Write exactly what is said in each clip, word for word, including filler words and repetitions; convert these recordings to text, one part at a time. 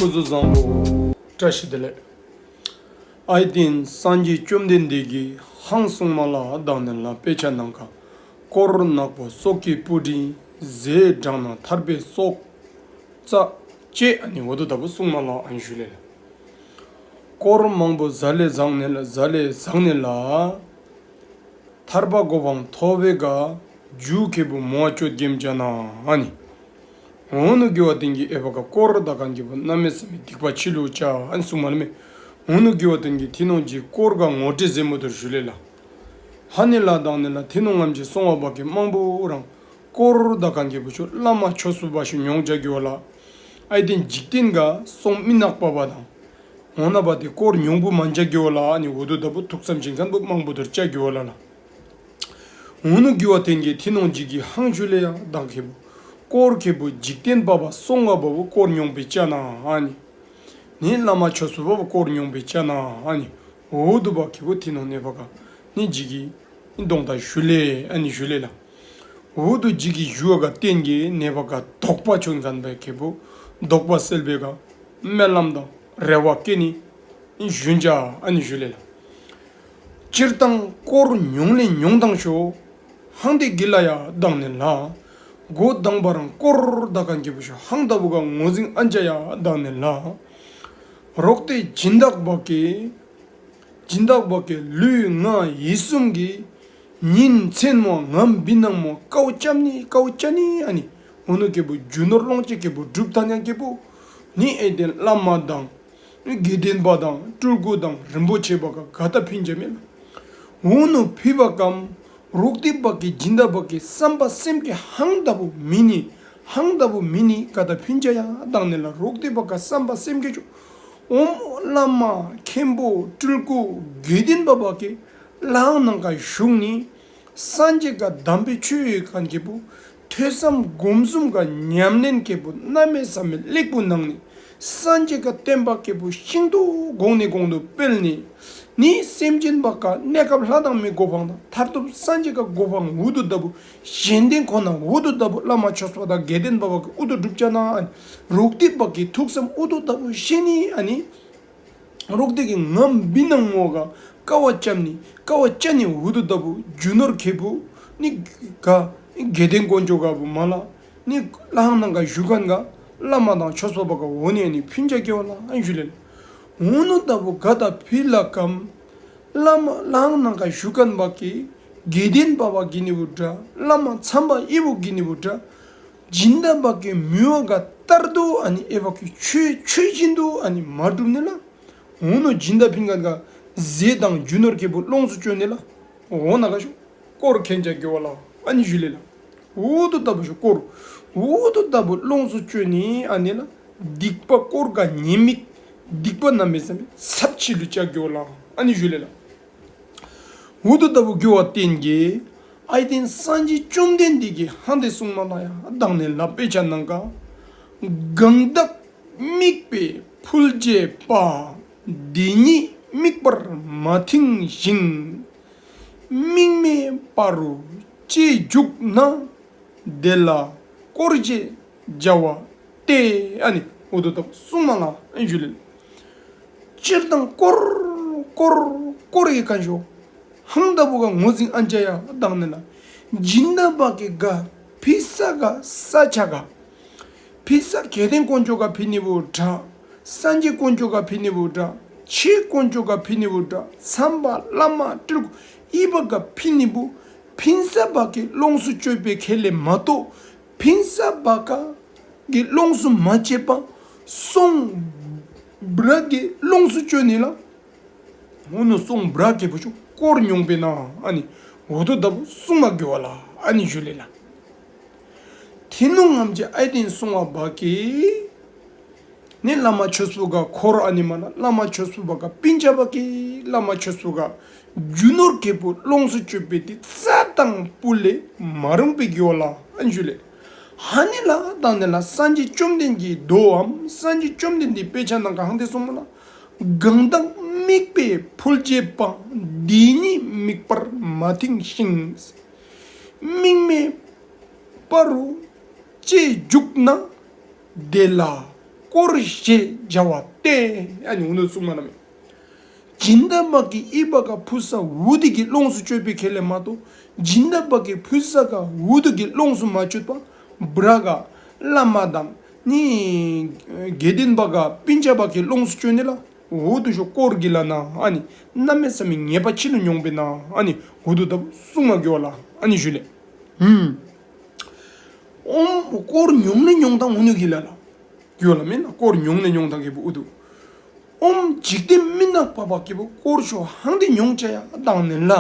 སྐུ་གཟུགས་བཟང་པོ། བཀྲ་ཤིས་བདེ་ལེགས། ཨའི་ཏེན་སངས་རྒྱས་བཅོམ་ལྡན་འདས་ཀྱིས་ཧང་གསུངས་མ་ལ་དག་ནི་ལ། དཔེ་ཆ་ནང་ཀ་དཀོར་ནག་པོ་སྲོག་གི་སྤུ་གྲི། ཟས་དྲངས་ན་ཐར་པའི་སྲོག་རྩ་བཅད། ཨ་ནི་འོ་དོ་ལྟ་བུ་གསུངས་མ་ལ་ཨ་ནི་ཞུ་ལེ་ལ། དཀོར་མང་པོ་ཟ་ལེ་ཟག་ནི་ལ། ཟ་ལེ་ཟག་ནི་ལ། ཐར་པ་གོ་འཕང་ཐོབ་པེ་ག་རྒྱུ་ཁེ་པོ་མོ་ཨ་ཅོ་གེམ་ཅ་ན་ཨ་ནི། འོ་ནུ་གི་བ་ཏེན་གི་ཨེ་བ་ག་དཀོར་དག་ཁན་ཁེ་པོ་གནམ་མེད་ས་མེད་སྡིག་པ་ཆི་ལུ་ཅ་ཨ་ནི་གསུངས་མ་ལ་མེ། འོ་ནུ་གི་བ་ཏེན་གི་ཐི་ནོང་ཇི་དཀོར་ག་ངོ་སྤྲོད་ཟེ་མོ་དོར་ཞུ་ལེ་ལ། ཧ་ནི་ལ་དག་ནི་ལ་ཐི་ནོང་ངམ་ཇི་སོང་བ་བ་ཀེ་མང་པོ་རང་དཀོར་དག་ཁན་ཁེ་པོ་ཆོ་བླ་མ་ཆོས་པ་བ་ཤུ་ཉོང་ཅ་གི་བ་ལ། ཨའི་ཏེན་འཇིག་རྟེན་ག་སོང་མི་ནག་པ་བ་དང་འོ་ན་བ་ཏེ་དཀོར་ཉོང་པོ་མན་ཅ་གི་བ་ལ་ཨ་ནི་འོ་དོ་ལྟ་བུ་ཐུགས་བསམ་ཅན་ཁན་པོ་མང་པོ་དོར་ཅ་གི་བ་ལ་ལ། འོ་ནུ་གི་བ་ཏེན་གི་ཐི་ནོང་ཇི་གི་ཧང་ཞུ་ལེ་ཡ་དང་ཁེ་པོ། དཀོར་ཁེ་པོ་འཇིག་རྟེན་པ་བ་སོང་བ་བ་བུ་དཀོར་ཉོང་པེ་ཅ་ན་ཨ་ནི། ནི་བླ་མ་ཆོས་པ་བ་བུ་དཀོར་ཉོང་པེ་ཅ་ན་ཨ་ནི། འོ་དོ་བ་ཁེ་པོ་ཐི་ནོང་ནེ་བ་ག་ནི་ཇི་གི་ནི་དོང་ད་ཞུ་ལེ་ཨ་ནི་ཞུ་ལེ་ལ། འོ་དོ་ཇི་གི་ཞུ་བ་ག་ཏེན་གི་ནེ་བ་ག་དོགས་པ་ཆོན་ཁན་པེ་ཁེ་པོ་དོགས་པ་སེལ་བེ་ག་སྨོན་ལམ་དང་རེ་བ་ཀེ་ནི་ཞུན་ཅ་ཨ་ནི་ཞུ་ལེ་ལ། སྤྱིར་བཏང་དཀོར་ཉོང་ལེ་ཉོང་དང་ཤོ་ཧང་ཏེ་གི་ལ་ཡ་དག་ནི་ལ། འགོ་དང་པ་རང་དཀོར་དག་ཁན་ཁེ་པོ་ཤོ་ཧང་ལྟ་བུ་ག་ངོ་ཟིང་ཨན་ཅ་ཡ་དག་ནི་ལ། རོག་ཏེ་སྦྱིན་བདག་བ་ཀེ་སྦྱིན་བདག་བ་ཀེ་ལུས་ངག་ཡིད་གསུམ་གི་ཉིན་མཚན་མོ་ངམ་བི་ནང་མོ་ཀའོ་ཅམ་ནི་ཀའོ་ཅ་ནི་ཨ་ནི། འོ་ནུ་ཁེ་པོ་རྒྱུ་ནོར་ལོངས་སྤྱོད་ཁེ་པོ་གྲུབ་ཐ་ཉང་ཁེ་པོ་ནི་ཨའི་ཏེན་བླ་མ་དང་དགེ་འདུན་པ་དང་སྤྲུལ་སྐུ་དང་རིན་པོ་ཆེ་བ་ག་ག་ད་ཕིན་ཅ་མེ་ལ། འོ་ནུ་ཕི་བ་ཀམ་རོག་ཏེ་བ་ཀེ་སྦྱིན་བདག་བ་ཀེ་བསམ་པ་སེམས་ཀེ་ཧང་ལྟ་བུ་མི་ནི་ཧང་ལྟ་བུ་མི་ནི་ག་ད་ཕིན་ཅ་ཡ་དག་ནི་ལ། རོག་ཏེ་བ་ག་བསམ་པ་སེམས་ཀེ་ཆོ་འོ་མོ་བླ་མ་མཁན་པོ་སྤྲུལ་སྐུ་དགེ་འདུན་པ་བ་ཀེ་ལྷང་ནང་ཀ་ཞུགས་ནི་སངས་རྒྱས་ག་དམ་པའི་ཆོས་ཡོད་ཁན་ཁེ་པོ་ཐོས་བསམ་སྒོམ་གསུམ་ག་ཉམས་ལེན་ཁེ་པོ་གནམ་མེད་ས་མེད་ལེགས་པོ་གནང་ནི། སངས་རྒྱས་ག་བསྟན་པ་ཁེ་པོ་ཤིན་ཏུ་གོང་ནེ་གོང་དུ་སྤེལ་ནི། ནི་སེམས་ཅན་བ་ག་གནས་སྐབས་ལྷ་དང་མིའི་གོ་འཕང་དང་མཐར་ཐུག་སངས་རྒྱས་ག་གོ་འཕང་འོ་དོ་ལྟ་བུ་གཞན་དོན་ཁོ་ན་འོ་དོ་ལྟ་བུ་བླ་མ་ཆོས་པ་དང་དགེ་འདུན་པ་བ་ག་འོ་དོ་གྲུབ་ཅ་ན་ཨ་ནི། རོག་ཏེ་བ་ག་ཐུགས་བསམ་འོ་དོ་ལྟ་བུ་ཤེས་ནི་ཨ་ནི། རོག་ཏེ་གི་ངམ་བི་ནང་མོ་ག་ཀ་བ་ཅམ་ནི་ཀ་བ་ཅ་ནི་འོ་དོ་ལྟ་བུ་རྒྱུ་ནོར་ཁེ་པོ་ནི་ག་དགེ་འདུན་དཀོན་མཆོག་ག་བུ་མ་ལ་ནི་ལྷང་ནང་ཀ་ཞུགས་ཁན་ག་བླ་མ་དང་ཆོས་པ་བ་ག་འོ་ནི་ཨ་ནི་ཕིན་ཅ་གི་བ་ལ་ཨ་ནི་ཞུ་ལེ་ལ། འོ་ནུ་ལྟ་བུ་ག་ད་ཕི་ལ་ཀམ་བླ་མ་ལྷང་ནང་ཀ་ཞུགས་ཁན་བ་གི་དགེ་འདུན་པ་བ་གི་ནི་བུ་དྲ་བླ་མ་ཚམ་པ་ཨི་བུ་གི་ནི་བུ་དྲ་སྦྱིན་བདག་བ་གི་མི་བ་ག་ལྟར་དུ་ཨ་ནི་ཨེ་བ་གི་ཆོས་ཆོས་བཞིན་དུ་ཨ་ནི་མ་གྲུབ་ནི་ལ། འོ་ནུ་སྦྱིན་བདག་ཕིན་ཁན་ག་ཟས་དང་རྒྱུ་ནོར་ཁེ་པོ་ལོངས་སུ་སྤྱོད་ནི་ལ། འོ་ན་ག་ཤོ་དཀོར་ཁེན་ཅ་གི་བ་ལ་ཨ་ནི་ཞུ་ལེ་ལ། འོ་དོ་ལྟ་བུ་ཤོ་དཀོར་འོ་དོ་ལྟ་བུ་ལོངས་སུ་སྤྱོད་ནི་ཨ་ནི་ལ། སྡིག་པ་དཀོར་ག་ཉེས་དམིགས་སྡིག་པ་གནམ་མེད་ས་མེད་ཚབས་ཆེ་ལུ་ཅ་གི་བ་ལ་ཨ་ནི་ཞུ་ལེ་ལ། འོ་དོ་ལྟ་བུ་གི་བ་ཏེན་གི་ཨའི་ཏེན་སངས་རྒྱས་བཅོམ་ལྡན་འདས་ཀྱི་ཧང་ཏེ་གསུངས་མ་ལ་ཡ་དག་ནི་ལ། དཔེ་ཆ་ནང་ཀ་གང་དག་དམིགས་པས་ཕུལ་བྱེད་པ། འདི་ཉིད་དམིགས་པར་མ་ཐིངས་ཤིང་། དམིགས་མེད་པ་རུ་ཅི་འཇུག་ན། དེ་ལ་དཀོར་ཞེས་བྱ་བ་སྟེ། ཨ་ནི་འོ་དོ་ལྟ་བུ་གསུངས་མ་ལ་ཨ་ནི་ཞུ་ལེ་ལ། སྤྱིར་བཏང་དཀོར་དཀོར་དཀོར་ཡེ་ཁན་ཤོ་ཧང་ལྟ་བུ་ག་ངོ་ཟིང་ཨན་ཅ་ཡ་དག་ནི་ལ། སྦྱིན་བདག་བ་གི་ག་ཕི་ས་ག་ས་ཆ་ག་ཕི་ས་དགེ་འདུན་དཀོན་མཆོག་ག་ཕི་ནི་བུ་དྲ་སངས་རྒྱས་དཀོན་མཆོག་ག་ཕི་ནི་བུ་དྲ་ཆོས་དཀོན་མཆོག་ག་ཕི་ནི་བུ་དྲ་ཚམ་པ་བླ་མ་སྤྲུལ་སྐུ་ཨི་བ་ག་ཕི་ནི་བུ་ཕིན་ས་བ་གི་ལོངས་སུ་སྤྱོད་པའི་ཁེ་ལེ་མ་གཏོགས་ཕིན་ས་བ་ག་གི་ལོངས་སུ་མ་སྤྱད་པ་སོང་བྲ་གི་ལོངས་སུ་སྤྱོད་ནི་ལ། འོ་ནུ་སོང་བྲ་ཁེ་པོ་ཤོ་དཀོར་ཉོང་པེ་ན་ཨ་ནི་འོ་དོ་ལྟ་བུ་གསུངས་མ་གི་བ་ལ་ཨ་ནི་ཞུ་ལེ་ལ། ཐི་ནོང་ངམ་ཅི་ཨའི་ཏེན་གསུངས་བ་བ་གི་ནི་བླ་མ་ཆོས་པ་ག་འཁོར་ཨ་ནི་མ་ན་བླ་མ་ཆོས་པ་བ་ག་ཕིན་ཅ་བ་གི་བླ་མ་ཆོས་པ་ག་རྒྱུ་ནོར་ཁེ་པོ་ལོངས་སུ་སྤྱོད་པེ་ཏེ་རྩ་དང་སྤུ་ལས་མ་རུང་པེ་གི་བ་ལ་ཨ་ནི་ཞུ་ལེ། ཧ་ནི་ལ་དག་ནི་ལ་སངས་རྒྱས་བཅོམ་ལྡན་འདས་མདོའམ་སངས་རྒྱས་བཅོམ་ལྡན་འདས་དཔེ་ཆ་ནང་ཀ་ཧང་ཏེ་གསུངས་མ་ལ། གང་དག་དམིགས་པས་ཕུལ་བྱེད་པ། འདི་ཉིད་དམིགས་པར་མ་ཐིངས་ཤིང་། དམིགས་མེད་པ་རུ་ཅི་འཇུག་ན། དེ་ལ་ དཀོར་ཞེས་བྱ་བ་སྟེ། ཨ་ནི་འུ་ནུ་གསུངམ་མས། སྦྱིན་བདག་པོ་གིས་ཨའི་བ་ག་ཕུལ་ས་འུ་དི་གིས་ལོངས་སུ་སྤྱོད་པའི་ཁེ་ལས་མ་གཏོགས། སྦྱིན་བདག་པོ་གིས་ཕུལ་ས་ག་འུ་དི་གིས་ལོངས་སུ་མ་སྤྱོད་པར་བྲག་ག་བླ་མ་དང་ནི་དགེ་འདུན་པ་ག་སྤུན་ཆ་པོ་གིས་ལོངས་སུ་སྤྱོད་ནི་ལ་འུ་དི་ཤོ་དཀོར་གི་ལ་ན། ཨ་ནི་གནམ་མེད་ས་མེད་ཉེས་པ་ཆི་ལུ་མྱོང་པས་ན། ཨ་ནི་འུ་དི་ད་བུ་གསུང་མ་གི་ཝ་ལ། ཨ་ནི་ཞུ་ལེ། ཧུམ། ཨོམ་དཀོར་ཉོ་ནི་ཉོ་ཐངས་འུ་ནུ་གི་ལ་ལ། གི་ཝ་ལ་མེན་ན། དཀོར་ཉོ་ནི་ཉོ་ཐངས་ཁེ་པོ་འུ་དུ། ཨོམ་འཇིག་རྟེན་མི་ནག་པ་པ་ཁེ་པོ་དཀོར་ཤོ་ཧང་ཏེ་ཉོ་ཅ་ཡ་དག་ནི་ལ།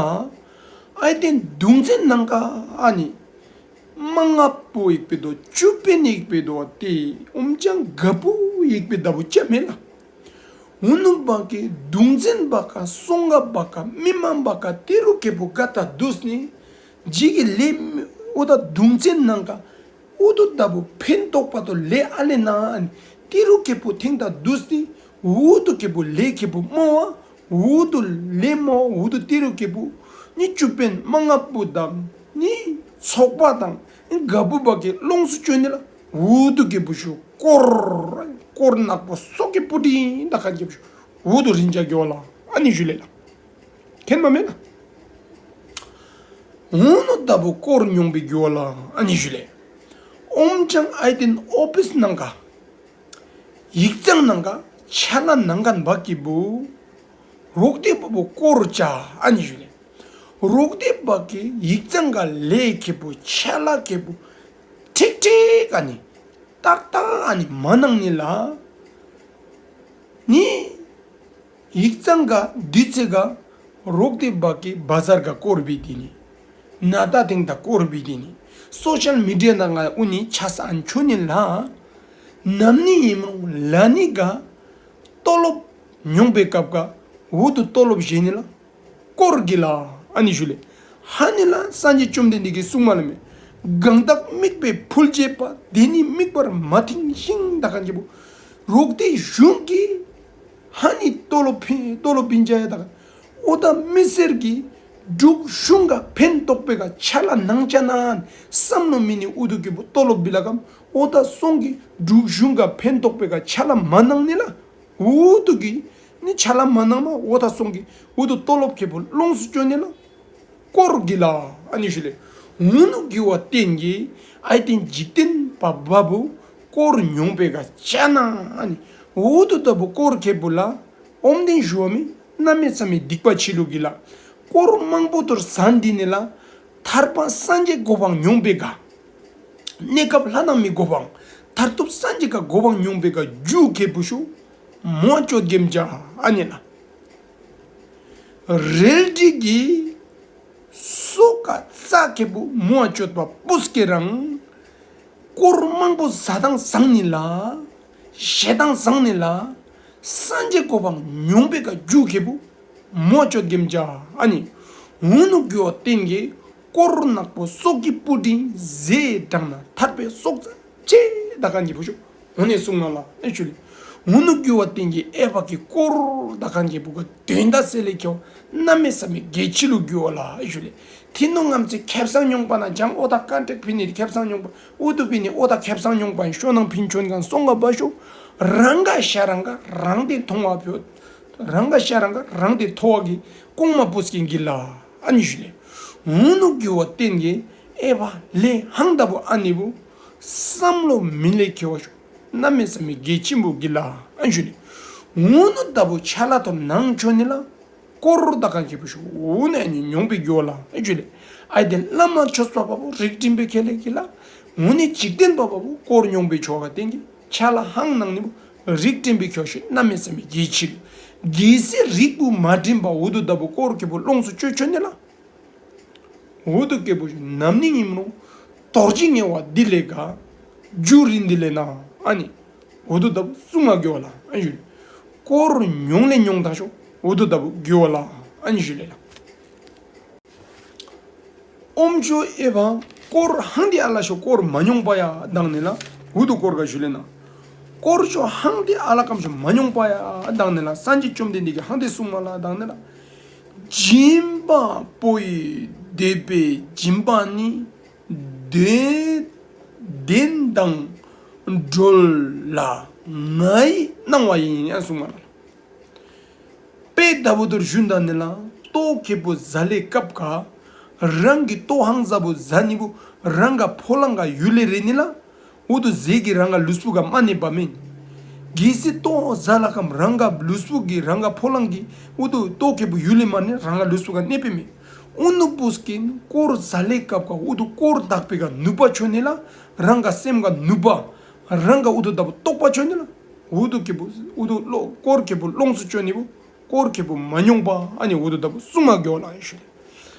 ཨའི་ཏེན་གདུང་ཚན་ནང་ག་ཨ་ནི་མ་ངབ་པོ་ཡིག་པེ་དོ་ཅུ་པེན་ཡིག་པེ་དོ་ཏེ་ཨོམ་ཅང་ག་པུ་ཡིག་པེ་ད་བུ་ཅ་མེ་ལ། འུ་ནུ་པ་ཁེ་གདུང་ཚན་པ་ཁ་སོང་ག་པ་ཁ་མི་མང་པ་ཁ་ཏི་རུ་ཁེ་པོ་ག་ད་དུས་ནི་ཇི་གི་ལེ་འུ་ད་གདུང་ཚན་ནང་ག་འུ་དུ་ད་བུ་ཕན་ཐོགས་པ་དོ་ལེ་ཨ་ལེ་ན། ཏི་རུ་ཁེ་པོ་ཐེང་ད་དུས་ནི་འུ་དུ་ཁེ་པོ་ལེ་ཁེ་པོ་མོ་བ་འུ་དུ་ལེ་མོ་འུ་དུ་ཏི་རུ་ཁེ་པོ་ནི་ཅུ་པེན་མ་ངབ་པོ་དང་ནི་ཚོགས་པ་དང་ག་པུ་པ་ཁེ་ལོངས་སུ་སྤྱོད་ནི་ལ་འུ་དུ་ཁེ་པོ་ཤོ་དཀོར་དཀོར་ནག་པོ་སོ་ཁེ་པོ་ཏི་ད་ཁ་ཁེ་པོ་ཤོ་འུ་དུ་རིན་ཅ་གི་ཝ་ལ། ཨ་ནི་ཞུ་ལེ་ལ། མཁྱེན་པ་མེན་ན། འུ་ནུ་ད་བུ་དཀོར་ཉོ་བའི་གི་ཝ་ལ། ཨ་ནི་ཞུ་ལེ། ཨོམ་ཅང་ཨའི་ཏེན་ཨོ་ཕིས་ནང་ག་ཡིག་ཚང་ནང་ག་ཆ་ལ་ནང་ག་པ་ཁེ་པོ་རོག་ཏེ་པ་བུ་དཀོར་ཅ། ཨ་ནི་ཞུ་ལེ། རོག་ཏེ་པ་ཁེ་ཡིག་ཚང་ག་ལེ་ཁེ་པོ་ཆ་ལ་ཁེ་པོ་ཁྲིག་ཁྲིག་ཨ་ནི་ཏག་ཏག་ཨ་ནི་མ་ནང་ནི་ལ་ནི། ཡིག་ཚང་ག་དུས་ཚོད་ག་རོག་ཏེ་པ་ཁེ་བ་ཟར་ག་དཀོར་བི་ཏི་ནི། ན་ད་ཐེང་ད་དཀོར་བི་ཏི་ནི། སོ་ཤལ་མི་ཌི་ཡ་ནང་ག་འུ་ནི་ཆ་ས་ཨན་ཆོ་ནི་ལ། ནམ་ནི་ཨིན་རུང་ལ་ནི་ག་ཏོ་ལོབ་ཉོ་བའི་སྐབས་ག་འུ་དུ་ཏོ་ལོབ་ཞེ་ནི་ལ་དཀོར་གི་ལ། ཨ་ནི་ཞུ་ལེ། ཧ་ནི་ལ་སངས་རྒྱས་བཅོམ་ལྡན་འདས་ཀྱི་གསུང་མ་ལ་མེ། གང་དག་དམིགས་པའི་ཕུལ་བྱེད་པ། དེ་ནི་དམིགས་པར་མ་མཐུན་ཞིང་། ད་ཁན་ཁེ་པོ་རོག་ཏེ་གཞུང་གི་ཧ་ནི་ཏོ་ལོབ་ཕི་ཏོ་ལོབ་ཕིན་ཅ་ཡ་ད་ཁན་ཨོ་ད་མི་སེར་གྱི་འབྲུག་གཞུང་ག་ཕན་ཐོགས་པེ་ག་ཆ་ལ་ནང་ཅ་ན་བསམ་ནོ་མེ་ནི་འུ་དུ་ཁེ་པོ་ཏོ་ལོབ་བི་ལ་ཀམ་ཨོ་ད་སོང་གི་འབྲུག་གཞུང་ག་ཕན་ཐོགས་པེ་ག་ཆ་ལ་མ་ནང་ནི་ལ། འུ་དུ་གི་ནི་ཆ་ལ་མ་ནང་མ་ཨོ་ད་སོང་གི་འུ་དུ་ཏོ་ལོབ་ཁེ་པོ་ལོངས་སུ་སྤྱོད་ནི་ལ་དཀོར་གི་ལ། ཨ་ནི་ཞུ་ལེ། འུ་ནུ་གི་ཝ་བརྟེན་གི་ཨའི་ཏེན་འཇིག་རྟེན་པ་བ་བུ་དཀོར་ཉོ་བེ་ག་ཅ་ན་ཨ་ནི་འུ་དུ་ད་བུ་དཀོར་ཁེ་པོ་ལ་ཨོམ་དེན་ཞུ་བ་མེ་གནམ་མེད་ས་མེད་སྡིག་པ་ཆི་ལུ་གི་ལ། དཀོར་མང་པོ་ཐུར་ཟན་དི་ནི་ལ་ཐར་པ་སངས་རྒྱས་གོ་འཕང་ཉོ་བེ་ག་གནས་སྐབས་ལྷ་དང་མིའི་གོ་འཕང་མཐར་ཐུག་སངས་རྒྱས་ག་གོ་འཕང་ཉོ་བེ་ག་རྒྱུ་ཁེ་པོ་ཤོ་མོ་ཅོད་གེམ་ཅ་ཨ་ནི་ལ། རལ་གྲི་གི་སོ་ག་རྩ་ཁེ་པོ་མོ་ཅོད་པ་པུས་ཀེ་རང་དཀོར་མང་པོ་ཟ་དང་ཟང་ནི་ལ་ཞེ་དང་ཟང་ནི་ལ་སངས་རྒྱས་གོ་འཕང་ཉོ་བེ་ག་རྒྱུ་ཁེ་པོ་མོ་ཅོད་གེམ་ཅ་ཨ་ནི། འུ་ནུ་གི་ཝ་བརྟེན་གི་དཀོར་ནག་པོ་སོ་གི་པུ་ཏི་ཟེ་དྲང་ན་ཐར་པེ་སོག་ཙ་ཅེ་ད་ཁན་ཁེ་པོ་ཤོ་འུ་ནི་གསུང་མ་ལ་ཨེ་ཞུ་ལེ། འུ་ནུ་གི་ཝ་བརྟེན་གི་ཨའི་བ་གི་དཀོར་ད་ཁན་ཁེ་པོ་ག་དོན་དག་སེ་ལེ་ཁེ་ཝ་གནམ་མེད་ས་མེད་གེ་ཆི་ལུ་གི་ཝ་ལ་ཨེ་ཞུ་ལེ། ཐི་ནོ་ངམ་ཚེ་ཁེབ་སང་ཉོང་པ་ན་ཅང་ཨོ་ད་ཀོན་ཊེཀ་ཕི་ནི་ཁེབ་སང་ཉོང་པ་འུ་དུ་ཕི་ནི་ཨོ་ད་ཁེབ་སང་ཉོང་པ་ཤོ་ནང་ཕིན་ཆོན་གང་སོང་ག་བ་ཤོ་རང་ག་ཤ་རང་ག་རང་དེ་ཐོང་བ་ཕོ་རང་ག་ཤ་རང་ག་རང་དེ་ཐོ་བ་གི་ཀོང་མ་པུས་ཀིན་གི་ལ། ཨ་ནི་ཞུ་ལེ། འུ་ནུ་གི་ཝ་བརྟེན་གི་ཨའི་བ་ལེ་ཧང་ད་བུ་ཨ་ནི་བུ་བསམ་བློ་མི་ལེ་ཁེ་ཝ་ཤོ་གནམ་མེད་ས་མེད་གེ་ཆི་བུ་གི་ལ་ཨ་ནི་ཞུ་ལེ། འུ་ནུ་ད་བུ་ཆ་ལ་ཐོབ་ནང་ཆོ་ནི་ལ་དཀོར་ད་ཁན་ཁེ་པོ་ཤོ་འུ་ནི་ཨ་ནི་ཉོང་པེ་གི་ཝ་ལ་ཨ་ནི་ཞུ་ལེ། ཨའི་ཏེན་བླ་མ་ཆོས་པ་བ་བུ་རིགས་དྲིན་པེ་ཁེ་ལེ་གི་ལ། འུ་ནི་འཇིག་རྟེན་པ་བ་བུ་དཀོར་ཉོང་པེ་ཆོ་ག་བརྟེན་གི་ཆ་ལ་ཧང་ནང་ནི་བུ་རིགས་དྲིན་པེ་ཁེ་ཝ་ཤོ་གནམ་མེད་ས་མེད་གེ་ཆི་ལུ། གེ་སེ་རིགས་བུ་མ་དྲིན་པ་འུ་དུ་ད་བུ་དཀོར་ཁེ་པོ་ལོངས་སུ་སྤྱོད་ཆོ་ནི་ལ། འུ་དུ་ཁེ་པོ་ཤོ་ནམ་ནི་ཨིན་རུང་དོར་ཅི་ངེ་བ་དི་ལེ་ག་རྒྱུ་རིན་དི་ལེ་ན་ཨ་ནི་འུ་དུ་ད་བུ་གསུང་མ་གི་ཝ་ལ་ཨ་ནི་ཞུ་ལེ། དཀོར་ཉོང་ལེ་ཉོང་ཐང་ཤོ་འུ་དུ་ད་བུ་གི་ཝ་ལ་ཨ་ནི་ཞུ་ལེ་ལ། ཨོམ་ཅོ་ཨའི་བ་དཀོར་ཧང་ཏེ་ཨ་ལ་ཤོ་དཀོར་མ་ཉོང་པ་ཡ་དག་ནི་ལ་འུ་དུ་དཀོར་ག་ཞུ་ལེ་ན། དཀོར་ཤོ་ཧང་ཏེ་ཨ་ལ་ཀམ་ཤོ་མ་ཉོང་པ་ཡ་དག་ནི་ལ་སངས་རྒྱས་བཅོམ་ལྡན་འདས་ཀྱི་ཧང་ཏེ་གསུང་མ་ལ་དག་ནི་ལ། སྦྱིན་པ་པོ་ཡི་དད་པའི་སྦྱིན་པ་ནི། དེ་དེ་དང་ གྲོལ་ལ་ངའི་སྣང་བ་ཡིན་ཡང་གསུངས་མ་ལ། དཔེ་ལྟ་བུ་དུ་ཞུན་དང་ནི་ལ། ལྟོ་ཁེ་པོ་ཟ་ལེ་སྐབས་ཀ་རང་གི་ལྟོ་ཧང་ཟ་བུ་ཟ་ནི་བུ་རང་ག་ཕོ་ལང་ག་ཡུལ་ལེ་རེ་ནི་ལ། འུ་དུ་ཟེ་གི་རང་ག་ལུས་པོ་ག་མ་ནི་པ་མེན། གི་སི་ལྟོ་ཟ་ལ་ཀམ་རང་ག་ལུས་པོ་གི་རང་ག་ཕོ་ལང་གི་འུ་དུ་ལྟོ་ཁེ་པོ་ཡུལ་ལེ་མ་ནི་རང་ག་ལུས་པོ་ག་ནི་པེ་མེ། འུ་ནུ་པུས་ཀིན་དཀོར་ཟ་ལེ་སྐབས་ཀ་འུ་དུ་དཀོར་དག་པེ་ག་ནུ་པ་ཆོ་ནི་ལ། རང་ག་སེམས་ག་ནུ་པ། རང་ག་འུ་དུ་ལྟ་བུ་རྟོགས་པ་ཆོ་ནི་ལ། འུ་དུ་ཁེ་པོ་འུ་དུ་ལོ་དཀོར་ཁེ་པོ་ལོངས་སུ་སྤྱོད་ནི་བུ་དཀོར་ཁེ་པོ་མ་མྱོང་པ་ཨ་ནི་འུ་དུ་ལྟ་བུ་གསུང་མ་གི་ཝ་ལ་ཨིན་ཞུ་ལེ།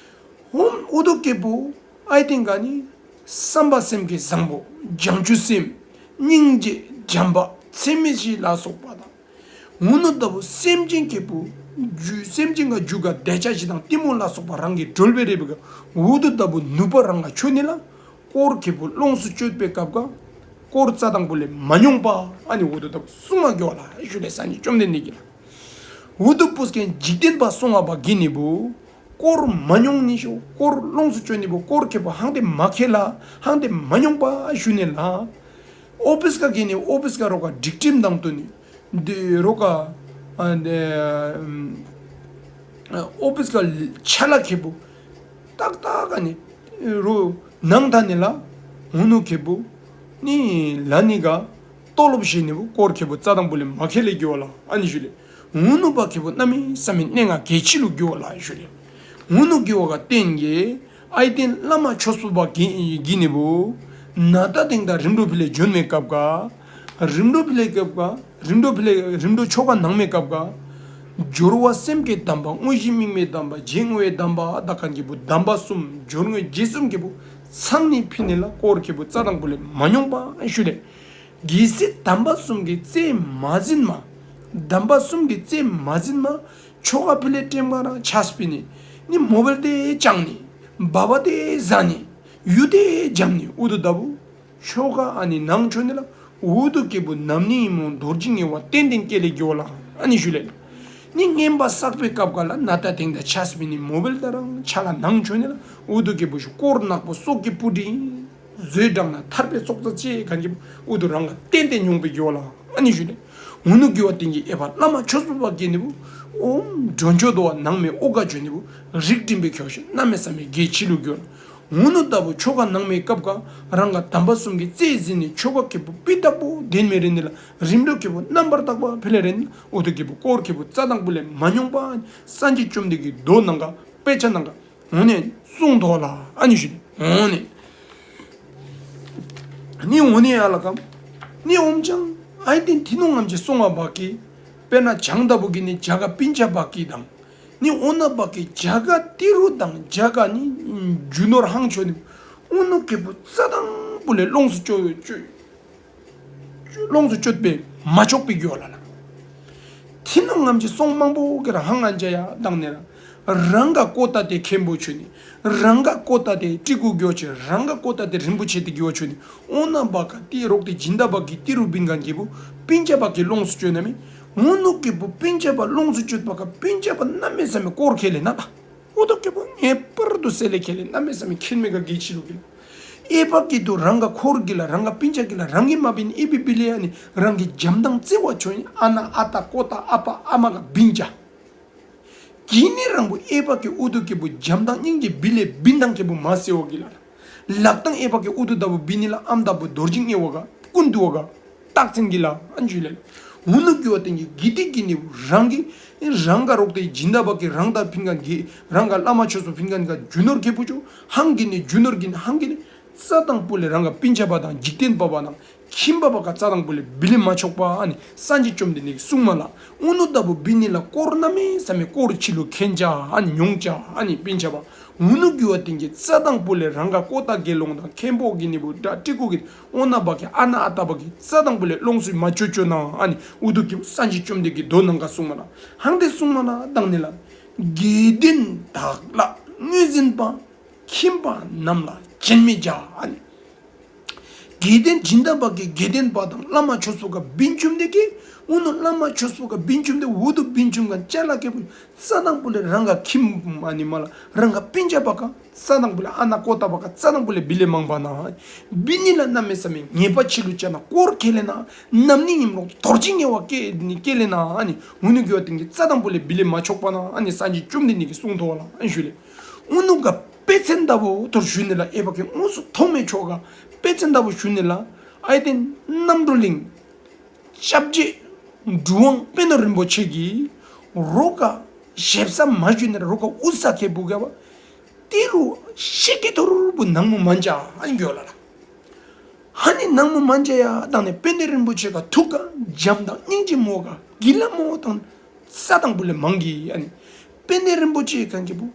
ཧོམ་འུ་དུ་ཁེ་པོ་ཨའི་ཏེན་ག་ནི་བསམ་པ་སེམས་ཀྱི་བཟང་པོ་བྱང་ཆུབ་སེམས་སྙིང་རྗེ་བྱམས་པ་ཚད་མེད་བཞི་ལ་སོགས་པ་དང་། འུ་ནུ་ལྟ་བུ་སེམས་ཅན་ཁེ་པོ་རྒྱུ་སེམས་ཅན་ག་རྒྱུ་ག་དད་ཆ་ཞི་དང་གཏི་མུག་ལ་སོགས་པ་རང་གི་གྲོལ་བེ་རེ་བེ་ག་འུ་དུ་ལྟ་བུ་ནུ་པ་རང་ག་ཆོ་ནི་ལ། དཀོར་ཁེ་པོ་ལོངས་སུ་སྤྱོད་པེ་སྐབས་ཀ་དཀོར་རྩ་དང་པོ་ལེ་མ་མྱོང་པ་ཨ་ནི་འུ་དུ་ལྟ་བུ་གསུང་མ་གི་ཝ་ལ་ཨིན་ཞུ་ལེ། སངས་རྒྱས་བཅོམ་ལྡན་འདས་ཀྱིས་ལ། འུ་དུ་པུས་ཀིན་འཇིག་རྟེན་པ་སོང་བ་གི་ནི་བུ་དཀོར་མ་མྱོང་ནི་ཤོ་དཀོར་ལོངས་སུ་སྤྱོད་ནི་བུ་དཀོར་ཁེ་པོ་ཧང་ཏེ་མ་ཁེ་ལ་ཧང་ཏེ་མ་མྱོང་པ་ཨ་ཞུ་ནི་ལ། ཨོ་ཕིས་ག་གི་ནི་ཨོ་ཕིས་ག་རོག་ག་སྒྲིག་ཁྲིམས་དང་དུ་ནི་འདི་རོག་ག་ཨ་འདི་ཨོ་ཕིས་ག་ཆ་ལ་ཁེ་པོ་ཏག་ཏག་ག་ནི་རོ་ནང་ཐ་ནི་ལ། འུ་ནུ་ཁེ་པོ་ནི་ལ་ནི་ག་ལྟོ་ལོབ་ཤེས་ནི་བུ་དཀོར་ཁེ་པོ་རྩ་དང་པོ་ལེ་མ་ཁེ་ལེ་གི་ཝ་ལ་ཨ་ནི་ཞུ་ལེ། འུ་ནུ་པ་ཁེ་པོ་གནམ་མེད་ས་མེད་གནས་ང་གལ་ཆི་ལུ་གི་ཝ་ལ་ཨ་ཞུ་ལེ། འུ་ནུ་གི་ཝ་ག་བརྟེན་གི་ཨའི་ཏེན་བླ་མ་ཆོས་པོ་པ་གི་གི་ནི་བུ་ནཱ་ད་དེང་ད་རིམ་གྲོ་ཕི་ལེ་བྱོན་མེ་སྐབས་ཀ་རིམ་གྲོ་ཕི་ལེ་སྐབས་ཀ་རིམ་གྲོ་ཕི་ལེ་རིམ་གྲོ་ཆོ་ག་ནང་མེ་སྐབས་ཀ་སྦྱོར་བ་སེམས་བསྐྱེད་དམ་པ་དངོས་གཞི་དམིགས་མེད་དམ་པ་རྗེས་དངོས་དམ་པ་དག་ཁན་ཁེ་པོ་དམ་པ་གསུམ་སྦྱོར་དངོས་རྗེས་གསུམ་ཁེ་པོ་ཚང་ནི་ཕི་ནི་ལ་དཀོར་ཁེ་པོ་རྩ་དང་པོ་ལེ་མ་མྱོང་པ་ཨ་ཞུ་ལེ། གལ་སྲིད་དམ་པ་གསུམ་གྱི་རྩེ་མ་ཟིན་མ། དམ་པ་གསུམ་གྱི་རྩེ་མ་ཟིན་མ། ཆོ་ག་ཕི་ལེ་ཀྲེམ་ག་རང་ཆས་པི་ནི། ནི་མོ་བེལ་ཏེ་ཅང་ནི། བ་བ་ཏེ་ཟ་ནི། ཡུ་ཏེ་འཇམ་ནི། འུ་དུ་ལྟ་བུ་ཆོ་ག་ཨ་ནི་ནང་ཆོ་ནི་ལ། འུ་དུ་ཁེ་པོ་ནམ་ནི་ཨིན་མོ་རྡོ་རྗེ་ངེས་པ་ཏན་ཏན་སྐྱེ་ལེ་གི་ཝ་ལ་ཨ་ནི་ཞུ་ལེ། ནི་ངན་པ་བསགས་པེ་སྐབས་ཀ་ལ་ནཱ་ད་དེང་ད་ཆས་པི་ནི་མོ་བེལ་ཏེ་རང་ཆ་ལ་ནང་ཆོ་ནི་ལ། འུ་དུ་ཁེ་པོ་ཤུ་དཀོར་ནག་པོ་སྲོག་གི་སྤུ་གྲི་ཟོས་དྲང་ན་ཐར་པའི་ཚོགས་རྩ་ཆེ་ཁན་ཁེ་པོ་འུ་དུ་རང་ག་ཏན་ཏན་མྱོང་པེ་གི་ཝ་ལ་ཨ་ནི་ཞུ་ལེ། འུ་ནུ་གི་ཝ་བརྟེན་གི་ཨའི་པ་བླ་མ་ཆོས་པོ་པ་གི་ནི་བུ་ཨོམ་འགྲོ་འགྱོ་དོ་བ་ནང་མེ་ཨོ་ག་འགྱོ་ནི་བུ་རིགས་འགྲིམ་པེ་ཁྱོ་ཤུ་གནམ་མེད་ས་མེད་གལ་ཆི་ལུ་གི་ཝ་ལ། འུ་ནུ་ལྟ་བུ་ཆོ་ག་ནང་མེ་སྐབས་ཀ་རང་ག་དམ་པ་གསུམ་གྱི་རྩེ་ཟིན་ནི་ཆོ་ག་ཁེ་པོ་པི་ཏ་པོ་དེན་མེ་རེ་ནི་ལ། རིམ་གྲོ་ཁེ་པོ་རྣམ་པར་དག་པ་ཕི་ལེ་རེ་ནི་ལ། འུ་དུ་ཁེ་པོ་དཀོར་ཁེ་པོ་རྩ་དང་པོ་ལེ་མ་མྱོང་པ་སངས་རྒྱས་བཅོམ་ལྡན་གྱི་མདོ་ནང་ག་དཔེ་ཆ་ནང་ག་འོ་ནི་གསུངས་དོ་ལ་ཨ་ནི་ཞུ་ནི། འོ་ནི་ནི་འོ་ནི་ཨ་ལ་ཀམ་ནི་ཨོམ་ཅང་ཨའི་ཏེན་ཐི་ནོང་ངམ་ཅི་སོང་བ་བ་ཀི། དཔེར་ན་བྱང་ལྟ་བུ་གི་ནི་རྒྱ་ག་སྤུན་ཆ་བ་ཀི་དང་། ནི་འོ་ན་བ་ཀི་རྒྱ་ག་ཏི་རུ་དང་རྒྱ་ག་ནི་རྒྱུ་ནོར་ཧང་ཆོ་ནི། འུ་ནུ་ཁེ་པོ་རྩ་དང་པོ་ལེ་ལོངས་སུ་སྤྱོད་སྤྱོད། ལོངས་སུ་སྤྱོད་པེ་མ་ཆོག་པེ་གི་ཝ་ལ་ལ། ཐི་ནོང་ངམ་ཅི་སོང་མང་པོ་གི་རང་ཧང་ཨན་ཅ་ཡ་དང་ནི་རང་རང་ག་ཀོ་ཏ་ཏེ་ཁེན་པོ་ཆོ་ནི། རང་ག་ཀོ་ཏ་ཏེ་ཏི་གུ་གྱོ་ཆེ། རང་ག་ཀོ་ཏ་ཏེ་རིན་པོ་ཆེ་ཏེ་གྱོ་ཆོ་ནི། འོ་ན་བ་ཀ་ཏི་རོག་ཏེ་སྦྱིན་བདག་བ་ཀི་ཏི་རུ་བིན་གན་ཁེ་པོ་སྤུན་ཆ་བ་ཀི་ལོངས་སུ་སྤྱོད་ན་མེ། འུ་ནུ་ཁེ་པོ་སྤུན་ཆ་བ་ལོངས་སུ་སྤྱོད་བ་ཀ་སྤུན་ཆ་བ་གནམ་མེད་ས་མེད་དཀོར་ཁེ་ལེ་ན་ལ། འུ་དུ་ཁེ་པོ་ངེས་པར་དུ་སེ་ལེ་ཁེ་ལེ་གནམ་མེད་ས་མེད་ཁེན་མེ་ག་གལ་ཆི་ལུ་གི་ལ། ཨའི་པ་ཀི་དུ་རང་ག་འཁོར་གི་ལ་རང་ག་སྤུན་ཆ་གི་ལ་རང་གི་མ་བིན་ཨའི་བི་བི་ལེ་ཨ་ནི་རང་གི་འཇམ་དང་བརྩེ་བ་ཆོ་ཨིན། ཨ་ན་ཨ་ཏ་ཀོ་ཏ་ཨ་པ་ཨ་མ་ག་བིན་ཅ། གི་ནི་རང་བུ་ཨའི་པ་ཀི་འུ་དུ་ཁེ་པོ་འཇམ་དང་སྙིང་རྗེ་བི་ལེ་བིན་དང་ཁེ་པོ་མ་སེ་བ་གི་ལ། ལག་དང་ཨའི་པ་ཀི་འུ་དུ་ལྟ་བུ་བིན་ནི་ལ་ཨམ་ལྟ་བུ་རྡོ་རྗེ་ངེས་པ་ག་ཀུན་ཏུ་བ་ག་རྟགས་མཚན་གི་ལ་ཨན་ཇུ་ལེ། འུ་ནུ་གི་ཝ་བརྟེན་གི་གི་ཏི་གི་ནི་རང་གི་རང་ག་རོག་ཏེ་སྦྱིན་བདག་བ་ཀི་རང་ད་ཕིན་གན་གི་རང་ག་བླ་མ་ཆོས་པོ་ཕིན་གན་ག་རྒྱུ་ནོར་ཁེ་པོ་ཆོ་ཧང་གི་ནི་རྒྱུ་ནོར་གི་ནི་ཧང་གི་ནི་རྩ་དང་པོ་ལེ་རང་ག་སྤུན་ཆ་བ་དང་འཇིག་རྟེན་པ་བ་དང་ཁྱིམ་པ་བ་ག་རྩ་དང་པོ་ལེ་བི་ལེ་མ་ཆོག་པ་ཨ་ནི་སངས་རྒྱས་བཅོམ་ལྡན་འདས་གསུངས་མ་ལ། འུ་ནུ་ལྟ་བུ་བིན་ནི་ལ་དཀོར་གནམ་མེད་ས་མེད་དཀོར་ཆི་ལུ་ཁེན་ཅ་ཨ་ནི་མྱོང་ཅ་ཨ་ནི་སྤུན་ཆ་བ། འུ་ནུ་གི་ཝ་བརྟེན་གི་རྩ་དང་པོ་ལེ་རང་ག་ཀོ་ཏ་དགེ་སློང་དང་ཁེན་པོ་གི་ནི་བུ་དྲ་ཏི་གུ་གི་འོ་ན་བ་ཀི་ཨ་ན་ཨ་ཏ་བ་ཀི་རྩ་དང་པོ་ལེ་ལོངས་སུ་མ་སྤྱོད་ཅོ་ན་ཨ་ནི་འུ་དུ་ཁེ་པོ་སངས་རྒྱས་བཅོམ་ལྡན་གྱི་མདོ་ནང་ག་གསུངས་མ་ལ། ཧང་ཏེ་གསུངས་མ་ལ་དང་ནི་ལ། དགེ་འདུན་དག་ལ་ངོས་འཛིན་པ། ཁྱིམ་པ་རྣམས་ལ་སྦྱིན་མི་བྱ་ཨ་ནི། དགེ་ལྡན་སྦྱིན་བདག་པ་གིས་དགེ་ལྡན་པ་དང་བླ་མ་ཆོས་པ་ག་བིང་ཆུམ་དེ་གིས་ཨུ་ནུ་བླ་མ་ཆོས་པ་ག་བིང་ཆུམ་དེ་ཨུ་ཐུ་བིང་ཆུམ་ག་ཅ་ལ་ཁེ་པུ་རྩ་དང་པོ་ལས་རང་ག་ཁྱིམ་ཨ་ནི་མ་ལ་རང་ག་སྤུན་ཆ་པ་ག་རྩ་དང་པོ་ལས་ཨ་ན་ཀོ་ཏ་པ་ག་རྩ་དང་པོ་ལས་བི་ལེ་མང་པ་ན་བི་ནི་ལ་གནམ་མེད་ས་མེད་ཉེས་པ་ཆི་ལུ་ཅ་ན་དཀོར་ཁེ་ལེ་ན་ནམ་ནི་ཉིམ་ལོ་དོར་ཅི་ཉེ་བ་ཀེ་ནི་ཀེ་ལེ་ན་ཨ་ནི་ཨུ་ནུ་གི་བ་ཏིང་གི་རྩ་དང་པོ་ལས་བི་ལེ་མ་ཆོག་པ་ན་ཨ་ནི་སངས་རྒྱས་བཅོམ་ལྡན་འདས་ཀྱི་གསུང་ཐོག་ལ་ཨ་ནི་ཞུ་ལེ། ཨུ་ནུ་ག་དཔེ་ཚན་ལྟ་བུ་ཐོར་ཞུ་ནི་ལ་ཨེ་བ་ཀེ་ངོ་སུ་ཐོག་མེ་ཆོག་ག་དཔེ་ཚན་ལྟ་བུ་ཞུ་ནི་ལ་ཨའི་ཏེན་རྣམ་གྲོལ་གླིང་སྐྱབས་རྗེ་གྲུབ་དབང་པཎ་ཌི་རིན་པོ་ཆེ་གིས་རོག་ག་ཞེབ་ས་མ་ཞུ་ནི་ལ་རོག་ག་ཨུ་ས་ཁེ་པུ་ག་བ་ཏི་རུ་ཤི་ཀི་ཐོར་བུ་ནང་མུ་མན་ཅ་ཨན་གྱོ་ལ་ལ། ཧ་ནི་ནང་མུ་མན་ཅ་ཡ་དང་ནི་པཎ་ཌི་རིན་པོ་ཆེ་ག་ཐུགས་ག་བྱམས་དང་སྙིང་རྗེ་མོ་ག་གི་ལ་མོ་དང་རྩ་དང་པོ་ལས་མང་གི་ཨ་ནི། པཎ་ཌི་རིན་པོ་ཆེ་གང་གི་བུ་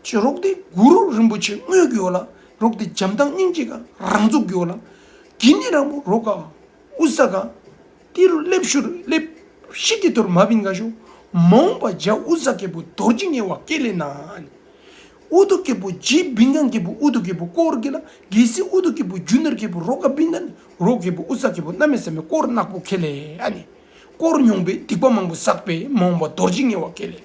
ཅི་རོག་ཏེ་གུ་རུ་རིན་པོ་ཆེ་དངོས་གྱོ་ལ་རོག་ཏེ་བྱམས་དང་སྙིང་རྗེ་ག་རང་ཚུགས་གྱོ་ལ་གི་ནི་རང་བུ་རོག་ག་ཨུ་ས་ག་ཏི་རུ་ལེབ་ཤུ་རུ་ལེབ་ཤི་ཀི་ཐོར་མ་བིན་ག་ཤོ་མ་འོང་པ་ཇ་ཨུ་ས་ཁེ་པུ་དོར་ཅི་ཉེ་བ་ཀེ་ལེ་ན་ཨ་ནི། ཨུ་ཐུ་ཁེ་པུ་ཇི་བིང་གང་ཁེ་པུ་ཨུ་ཐུ་ཁེ་པུ་དཀོར་གི་ལ་གེ་སི་ཨུ་ཐུ་ཁེ་པུ་ཇུ་ནར་ཁེ་པུ་རོག་ག་བིང་ད་ནི་རོག་ཁེ་པུ་ཨུ་ས་ཁེ་པུ་གནམ་མེད་ས་མེད་དཀོར་ནག་པོ་ཁེ་ལེ་ཨ་ནི། དཀོར་ཉོང་པའི་སྡིག་པ་མང་པོ་བསགས་པའི་མ་འོང་པ་དོར་ཅི་ཉེ་བ་ཀེ་ལེ།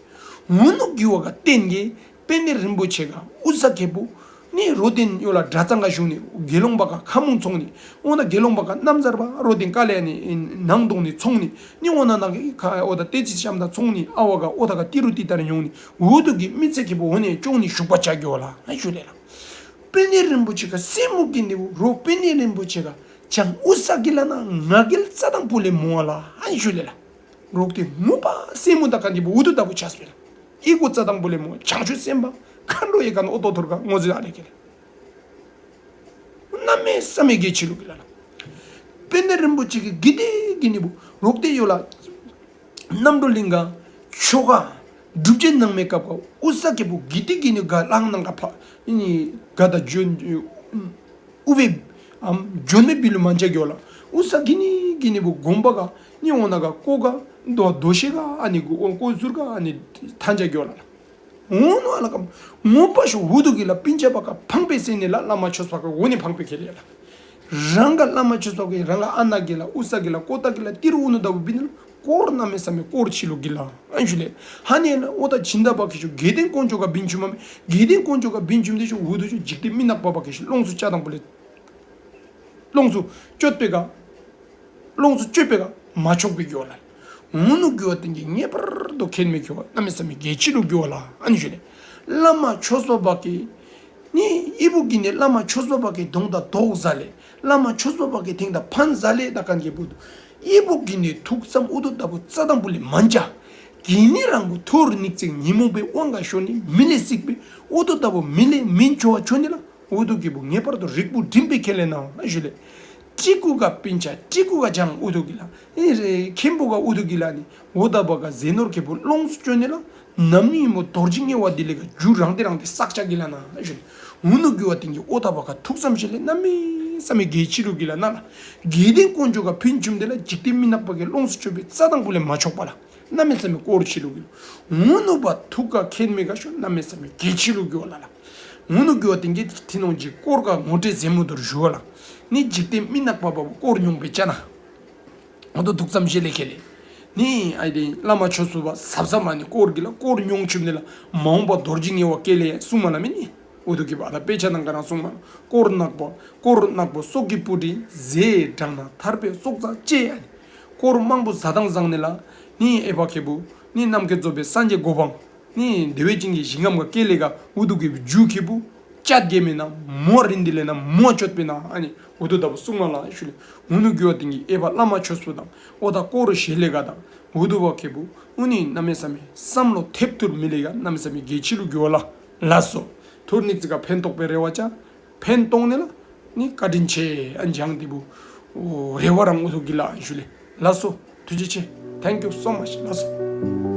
ཨུ་ནུ་གི་བ་ག་བརྟེན་གི་པཎ་ཌི་རིན་པོ་ཆེ་ག་ཨུ་ས་ཁེ་པུ་ནི་རོ་ཏེན་ཡོ་ལ་གྲྭ་ཚང་ག་ཞུ་ནི་དགེ་སློང་པ་ག་ཁ་མུང་ཚོང་ནི་འོ་ན་དགེ་སློང་པ་ག་གནམ་གསར་པ་རོ་ཏེན་ཀ་ལེ་ནི་ནང་དོང་ནི་ཚོང་ནི་ནི་འོ་ན་ན་གི་ཁ་འོ་ད་ཏེ་ཙི་ཤམ་ད་ཚོང་ནི་ཨ་བ་ག་འོ་ད་ག་ཏི་རུ་ཏི་ཏར་ཉོང་ནི་འུ་ཐུ་གི་མི་ཚེ་ཁེ་པུ་འོ་ནི་ཅོང་ནི་ཞུགས་པ་ཅ་གྱོ་ལ་ཨ་ཞུ་ལེ་ལ། པཎ་ཌི་རིན་པོ་ཆེ་ག་སེ་མུ་གི་ནི་བུ་རོ་པཎ་ཌི་རིན་པོ་ཆེ་ག་ཅང་ཨུ་ས་གི་ལ་ན་ང་གི་ལ་རྩ་དང་པོ་ལས་མོ་བ་ལ་ཨ་ཞུ་ལེ་ལ། རོག་ཏེ་ངུ་པ་སེ་མུ་ད་ག་ནི་བུ་ཨུ་ཐུ་ད་བུ་ཆ་སྤེ་ལ་ཨི་གོ་རྩ་དང་པོ་ལས་མོ་བྱང་ཆུབ་སེམས་དཔའ་མཁའ་འགྲོ་ཡི་ག་ན་ཨོ་ཏོ་ཐོར་ག་ངོ་ཟི་ཨ་རེ་ཀེ་ལེ། གནམ་མེད་ས་མེད་གལ་ཆི་ལུ་གི་ལ་ལ། པཎ་ཌི་རིན་པོ་ཆེ་གི་གི་ཏེ་གི་ནི་བུ་རོག་ཏེ་ཡོ་ལ་རྣམ་གྲོལ་གླིང་ག་ཆོ་ག་སྒྲུབ་ཆེན་གནང་མེ་སྐབས་ག་ཨུ་ས་ཁེ་པུ་གི་ཏེ་གི་ནི་ག་ལང་ནང་ག་ཕ་ནི་ག་ད་ཇོན་ཨུ་བེ་ཨམ་ཇོན་མེ་བི་ལུ་མན་ཅ་གྱོ་ལ་ཨུ་ས་གི་ནི་གི་ནི་བུ་དགོན་པ་ག་ནི་འོ་ན་ག་ཀོ་ག་དོ་དོ་ཤེ་ག་ཨ་ནི་གུ་ཀོ་ཟུར་ག་ཨ་ནི་ཐན་ཅ་གྱོ་ལ་ལ། འོ་ནོ་ཨ་ལ་ཀམ་ངོ་པ་ཤོ་ཨུ་ཐུ་གི་ལ་སྤུན་ཆ་པ་ག་ཕང་པེ་སེ་ནི་ལ་བླ་མ་ཆོས་པ་ག་འོ་ནི་ཕང་པེ་ཁེ་ལེ་ལ། རང་ག་བླ་མ་ཆོས་པ་གི་རང་ག་ཨ་ན་གི་ལ་ཨུ་ས་གི་ལ་ཀོ་ཏ་གི་ལ་ཏི་རུ་ཨུ་ནུ་ད་བུ་བི་ནི་ལ་དཀོར་གནམ་མེད་ས་མེད་དཀོར་ཆི་ལུ་གི་ལ་ཨན་ཞུ་ལེ། ཧ་ནི་ན་ཨོ་ད་སྦྱིན་བདག་པ་ཁེ་ཤོ་དགེ་ལྡན་དཀོན་མཆོག་ག་བིང་ཆུམ་མ་མེ་དགེ་ལྡན་དཀོན་མཆོག་ག་བིང་ཆུམ་དེ་ཤོ་ཨུ་ཐུ་ཤོ་འཇིག་རྟེན་མི་ནག་པ་པ་ཁེ་ཤོ་ལོངས་སུ་སྤྱོད་དང་པོ་ལེ། ལོངས་སུ་སྤྱོད་པེ་ག་ལོངས་སུ་སྤྱོད་པེ་ག་མ་ཆོག་པེ་གྱོ་ལ། ཨུ་ནུ་གྱོ་ཏེན་གི་ངེས་པར་དུ་ཁེན་མེ་གྱོ་གནམ་མེད་ས་མེད་གལ་ཆི་ལུ་གྱོ་ལ་ཨན་ཞུ་ལེ། བླ་མ་ཆོས་པ་གི་ནི་ཨི་བུ་གི་ནི་བླ་མ་ཆོས་པ་གི་དོང་ད་དོག་ཟ་ལེ། བླ་མ་ཆོས་པ་གི་དེང་ད་ཕན་ཟ་ལེ་ད་གན་གི་བུ་ཨི་བུ་གི་ནི་ཐུགས་བསམ་ཨུ་ཐུ་ད་བུ་རྩ་དང་པོ་ལེ་མན་ཅ། གི་ནི་རང་བུ་ཐོར་ཉིག་ཙིང་ཉི་མོ་པེ་དབང་ག་ཤོ་ནི་མི་ལེ་སིག་པེ་ཨུ་ཐུ་ད་བུ་མི་ལེ་མིན་ཆོ་བ་ཆོ་ནི་ལ། ཨུ་ཐུ་གི་བུ་ངེས་པར་དུ་རིག་པུ་འགྲིམ་པེ་ཁེ་ལེ་ན་ཨ་ཞུ་ལེ། ཏི་ཀུ་ག་སྤུན་ཆ་ཏི་ཀུ་ག་ཇང་ཨུ་ཐུ་གི་ལ་ཨེ་རེ་ཁེན་པུ་ག་ཨུ་ཐུ་གི་ལ་ནི་ཨོ་ད་བ་ག་ཟེ་ནོར་ཁེ་བུ་ལོངས་སུ་སྤྱོད་ནི་ལ་ནམ་ནི་མོ་དོར་ཅི་ཉེ་བ་དི་ལེ་ག་ཇུ་རང་ཏེ་རང་ཏེ་སག་ཆ་གི་ལ་ན་ཨ་ཞུ་ལེ། ཨུ་ནུ་གྱོ་ཏེན་གི་ཨོ་ད་བ་ག་ཐུགས་བསམ་ཤེ་ལེ་གནམ་མེད་ས་མེད་གལ་ཆི་ལུ་གི་ལ་ན་ལ། དགེ་ལྡན་དཀོན་མཆོག་ག་བིང་ཆུམ་དེ་ལ་འཇིག་རྟེན་མི་ནག་པ་གི་ལོངས་སུ་སྤྱོད་པེ་རྩ་དང་པོ་ལེ་མ་ཆོག་པ་ལ། གནམ་མེད་ས་མེད་དཀོར་ཆི་ལུ་གི་ལ། ཨུ་ནུ་བ་ཐུགས་ག་ཁེན་མེ་ག་ཤོ་གནམ་མེད་ས་མེད་གལ་ཆི་ལུ་གྱོ་ལ་ལ། ཨུ་ནུ་གྱོ་ཏེན་གི་ཐི་ནོང་ཇི་དཀོར་ག་ངོ་སྤྲོད་ཟེ་མུ་དུར་ཞུ་བ་ལ། ནི་འཇིག་རྟེན་མི་ནག་པ་བ་བུ་དཀོར་ཉོང་པེ་ཅ་ན། ཨོ་ད་ཐུགས་བསམ་ཤེ་ལེ་ཁེ་ལེ། ནི་ཨའི་ཏེན་བླ་མ་ཆོས་པ་ཟབ་ཟབ་མ་ནི་དཀོར་གི་ལ་དཀོར་ཉོང་ཆུམ་ནི་ལ་མ་འོངས་པ་དོར་ཅི་ཉེ་བ་ཀེ་ལེ་གསུང་མ་ལ་མེ་ནི། ཨུ་ཐུ་གི་བ་ད་དཔེ་ཆ་ནང་ག་རང་གསུང་མ་ལ། དཀོར་ནག་པོ་དཀོར་ནག་པོ་སྲོག་གི་སྤུ་གྲི་ཟེ་དྲང་ན་ཐར་པའི་སྲོག་རྩ་ཅེ་ཨ་ནི། དཀོར་མང་པོ་ཟ་དང་ཟང་ནི་ལ་ནི་ཨེ་བ་ཁེ་བུ་ནི་རྣམ་མཁྱེན་རྫོགས་པའི་སངས་རྒྱས་གོ་འཕང་ནི་བདེ་བའི་ཅིང་གི་ཞིང་ཁམས་ག་ཀེ་ལེ་ག་ཨུ་ཐུ་གི་བུ་ཇུ་ཁེ་བུ་ཅད་གེ་མེ་ན་མོ་རིན་དི་ལེ་ན་མོ་ཅོད་པེ་ན་ཨ་ནི། ཨུ་ཐུ་ད་བུ་གསུང་མ་ལ་ཨ་ཞུ་ལེ། ཨུ་ནུ་གྱོ་ཏེན་གི་ཨེ་བ་བླ་མ་ཆོས་པ་དང་ཨོ་ད་དཀོར་ཞེ་ལེ་ག་དང་ཨུ་ཐུ་བ་ཁེ་བུ་ཨུ་ནི་གནམ་མེད་ས་མེད་བསམ་བློ་ཐེབས་ཐུར་མི་ལེ་ག་གནམ་མེད་ས་མེད་གལ་ཆི་ལུ་གྱོ་ལ། ལགས་སོ། ཐོར་ཉིག་ཙིང་ག་ཕན་ཐོགས་པེ་རེ་བ་ཅ། ཕན་ཐོགས་ནི་ལ་ནི་བཀའ་དྲིན་ཆེ་ཨ་ཇང་དི་བུ་རེ་བ་རང་ཨུ་ཐུ་གི་ལ་ཨ་ཞུ་ལེ། ལགས་སོ། ཐུགས་རྗེ་ཆེ། Thank you so much. ལགས་སོ།